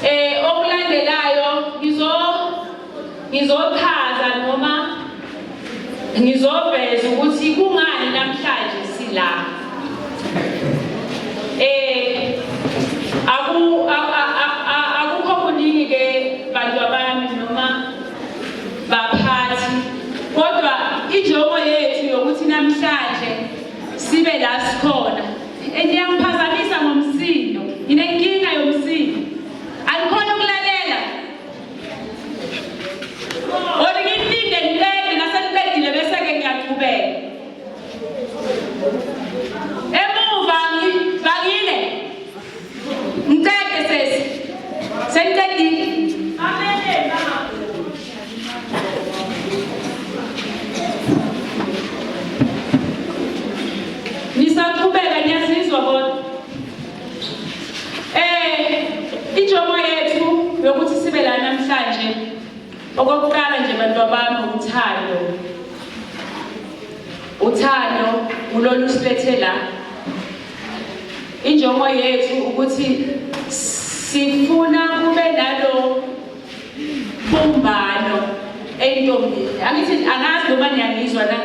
Okulandelayo ngizochaza noma ngizoveza ukuthi kungani namhlanje sila. Eh aku akukho kuningi ke bantu abami noma baphathi kodwa injongo yethu yokuthi namhlanje sibe la sikhona. Niyangiphazamisa ngomsindo. Nginenkinga yomsindo. Angikhona ukulalela. Or ngilinde ngiqede naseniqedile bese-ke ngiyaqhubeka. Emuva ngibangile. Ngiqede sesi. Sengiqedile. Nisaqhubeka niyazizwa kodwa. Injongo yethu yokuthi sibe la namhlanje okokuqala nje bantu bami uthando. Uthando ulolu silethe la. Injongo yethu ukuthi sifuna kube nalo bumbano entombini. Angithi angazi noma niyangizwa na.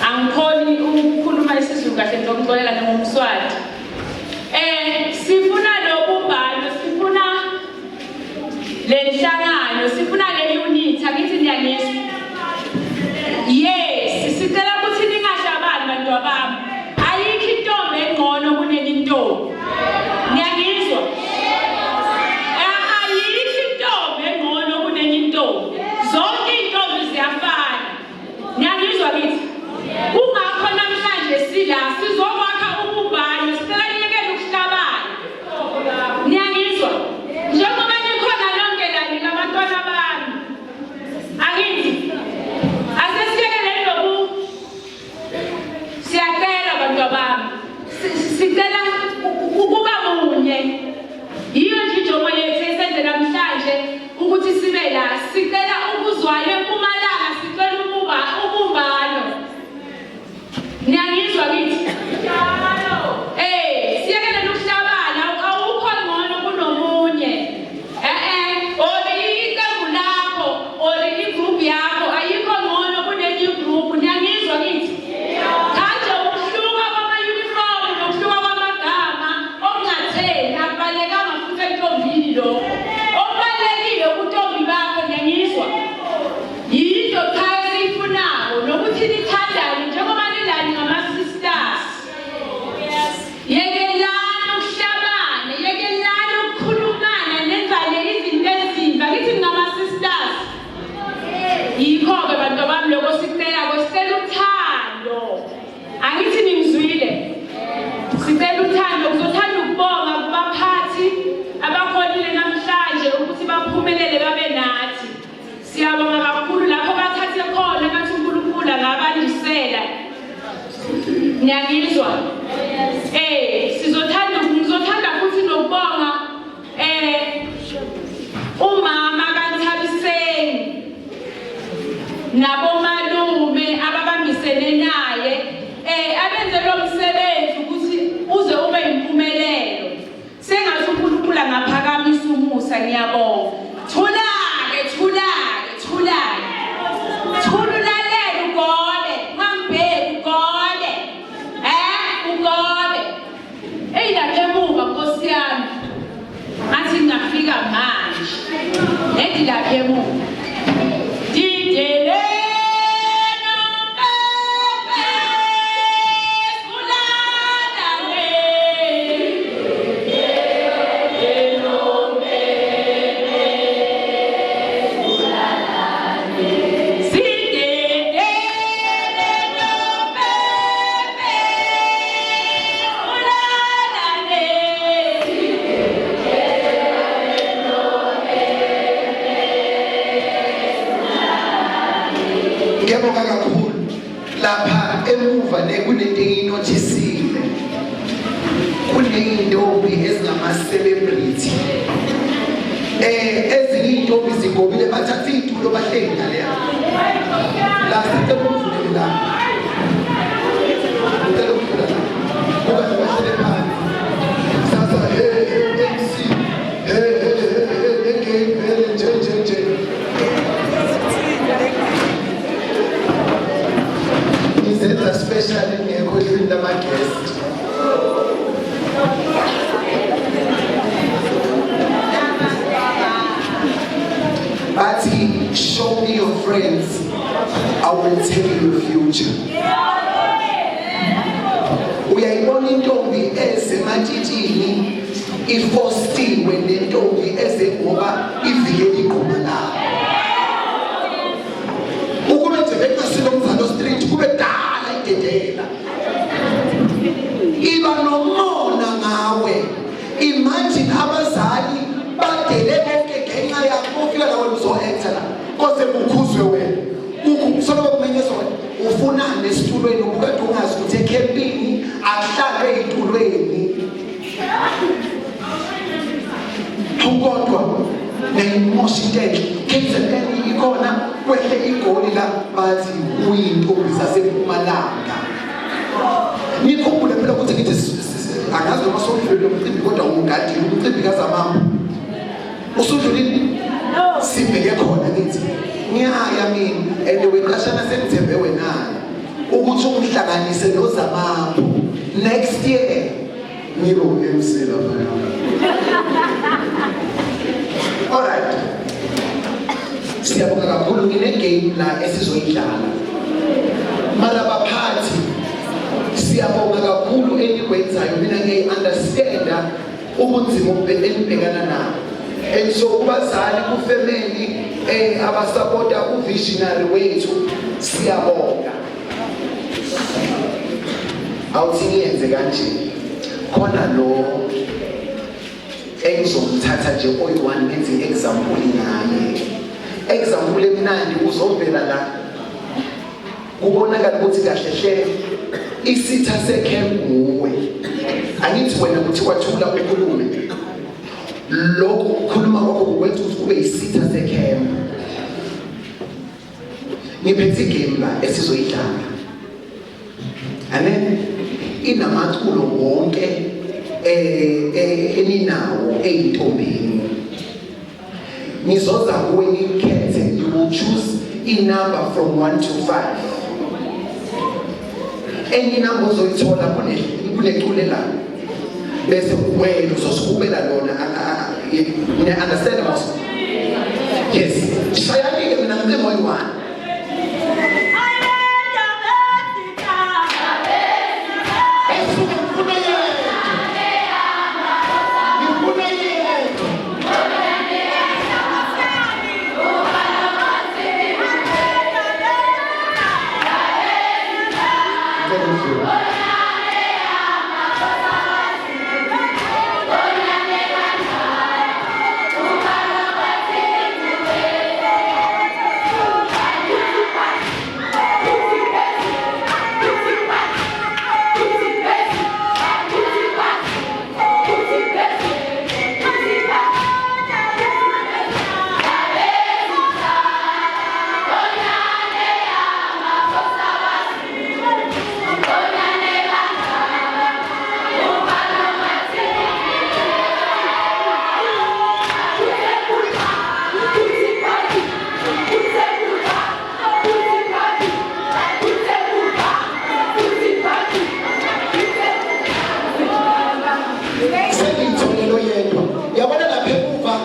Angikhoni ukukhuluma isiZulu kahle ngizomxolela ngingumSwati. Sifuna lo bumbano, sifuna le nhlangano, sifuna le unit, angithi niyangizwa. Yes, sicela ukuthi ningahlabani bantu bami. Ayikho intombi engcono kunenye intombi. Niyangizwa? Ayikho intombi engcono kunenye intombi. Zonke iy'ntombi ziyafana. Niyangizwa kithi? Kungakho namhlanje sila sizokwakha ubumbano, sicela niyekele ukuhlabana. Niyangizwa? Njengoba nikhona nonke la ningabantwana bami. Angithi? Asesiyekeleni lobu Siyacela bantwabami, sicela ukuba munye. Yiyo nje injongo yethu esenze namhlanje ukuthi sibe la. Sicela ukuzwana eMpumalanga, sicela ukuba ubumbano. Niyangizwa kithi? Siyekele ukuhlabana, awukho ngcono kunomunye. Or iqembu lakho or igroup yakho ayikho ngcono kunenye igroup. Niyangizwa kithi? Kanje ukuhluka kwama-uniform nokuhluka kwamagama okungatheni akubalekanga futhi entombini lokho. Okubalulekile ubuntombi bakho, niyangizwa? Yinto cha esiyifunako nokuthi nithandane njengoba nilani ngama-sisters. Yekelani ukuhlabana, yekelani ukukhulumana nenzane izinto ezimbi. Angithi ningama-sisters? Yikho-ke bantu bami lokho sikucelako, sicela uthando. Angithi ningizwile? Sicela uthando. Ngizothanda ukubonga kubaphathi abakhonile namhlanje ukuthi baphumelele babe nathi. Siyabonga kakhulu lapho bathathe khona ngathi uNkulunkulu angabandisela. Niyangizwa? Sizothanda ngizothanda futhi nokubonga umama kaNthabiseni nabomalume ababambisene naye abenze lo msebenzi ukuthi uze ube impumelelo. Sengathi uNkulunkulu angaphakamisa umusa ngiyabonga. Thula-ke, thula-ke, thula-ke. Thula ulalele ugole, ungangibheki ugole. Ugole. Eyi lapha emuva Nkosi yami. Ngathi ngingafika manje. Nedi lapha emuva. Didele Ngiyabonga kakhulu lapha emuva le kunento engiyinothisile kuney'ntombi ezingama-celebrity ezinye iy'ntombi zigobile bathatha iy'tulo bahleli ngaleya la sicela ukuvulele la ngicela ukuvula la kuba bahlele phansi sasa hey hey MC hey hey. Especially ngekho ehlwini lama-guest. Bathi, show me your friends, I will tell you your future. Uyayibona intombi ezematshitshini ifostiwe nentombi eze ngoba ivikela igquma layo. Ukube nje bekungasilo umzalo street kube dala idedela. Iba nomona ngawe. Imagine abazali badele bonke ngenxa yakho ufika la wena uzo-acta la kose kukhuzwe wena soloko kumenyezwa wena ufunani esitulweni ubukade ungazi ukuthi ekhempini akuhlalwe ey'tulweni kodwa nayimosha into enhle. KZN ikhona kwehle igoli la bathi uyintombi zasempumalanga. Nikhumbule phela ukuthi ngithi angazi noma sowudlulile umcimbi kodwa ungadile umcimbi kaZamambo. Usudlulile? Sibheke khona ngithi ngiyaya mina and weqashana sengithembe wena ukuthi ungihlanganise noZamambo next year ngibe u-MC lapha. Alright. Siyabonga kakhulu ngine game la esizoyidlala. Mara baphathi siyabonga kakhulu enikwenzayo mina ngiyayi-understanda ubunzima enibhekana nabo. And so kubazali kufamily abasapota uvisionary wethu siyabonga. Awuthi ngiyenze kanje khona lo engizomthatha nje oyi-one ngenze i-example ngaye. Example emnandi uzovela la kubonakala ukuthi kahle hle isitha secamp nguwe. Angithi wena kuthi wathula ukhulume lokhu ukukhuluma kwakho kukwenza ukuthi ube isitha secamp. Ngiphethe igame la esizoyidlala. Amen. Inamaculo wonke eninawo eyintombini. Ngizoza kuwe ngikhethe, you will choose a number from 1 to 5. Enye inamba ozoyithola kunecule la. Bese wena uzosihubela lona. Ngiya understand mos? Yes. Shayani ke mina ngicela oyi-one. Esuke ngifuna yedwa. Ngifuna yedwa. Ngicela udlule. Sengiyitholele oyedwa. Yabona lapha emuva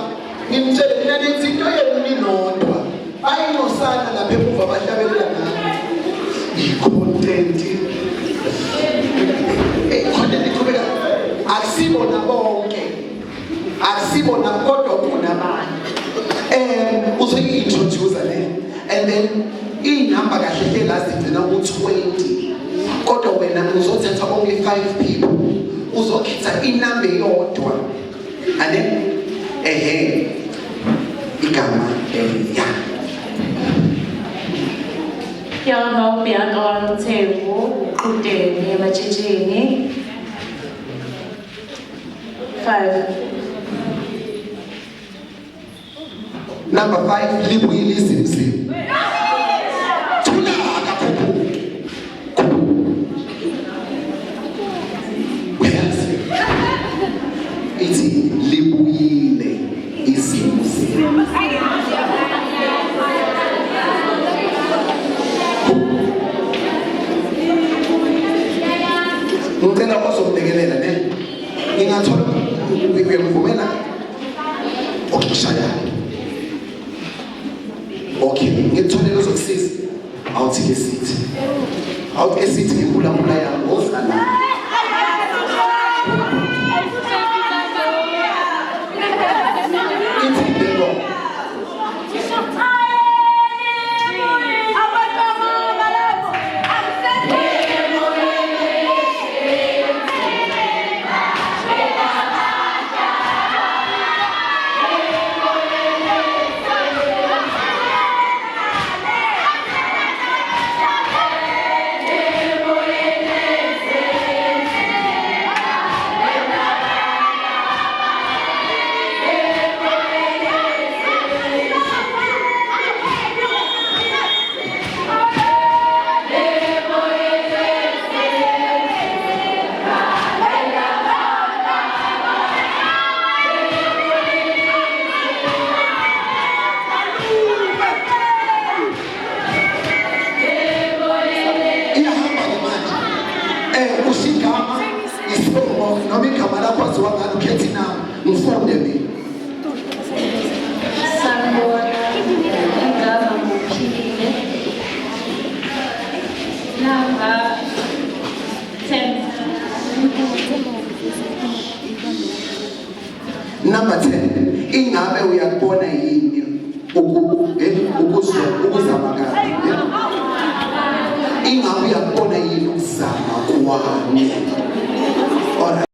ngimtshele mina nenza into yenu ninodwa. Bayinosana lapha emuva bahlabelela nami. I-content. Content iqhubeka. Akusibona bonke. Akusibona kodwa kunabanye. Uzoyi-introduce le and then iy'namba kahle hle la zigcina ku-20 kodwa wena uzothatha only 5 people uzokhetha inamba eyodwa and then ehe igama ya Yaba uBianca waMthembu uqhudeni ematshitshini. 5. Number 5 libuyile izimzimu. Thula kakhuphuke. Uyazi? Ithi libuyile izimzimu. Ngicela ozobhekelela ne. Ngingathola uyangivumela? Okay, shaya. Okay, ngikutholele ozokusiza. Awuthi ke sithi. Awuthi esithi ngimbulambula yami woza la. Ithi le ngoma. Iyahamba-ke manje. Usho igama, isibongo noma igama lakho aziwa ngalo ukhethe inamba. Ngifunde mina. Sanibona, igama nguPhilile. Number 10. Number 10. Ingabe uyakubona yini ukuzama kabi? Ingabe uyakubona yini ukuzama kwami? Alright.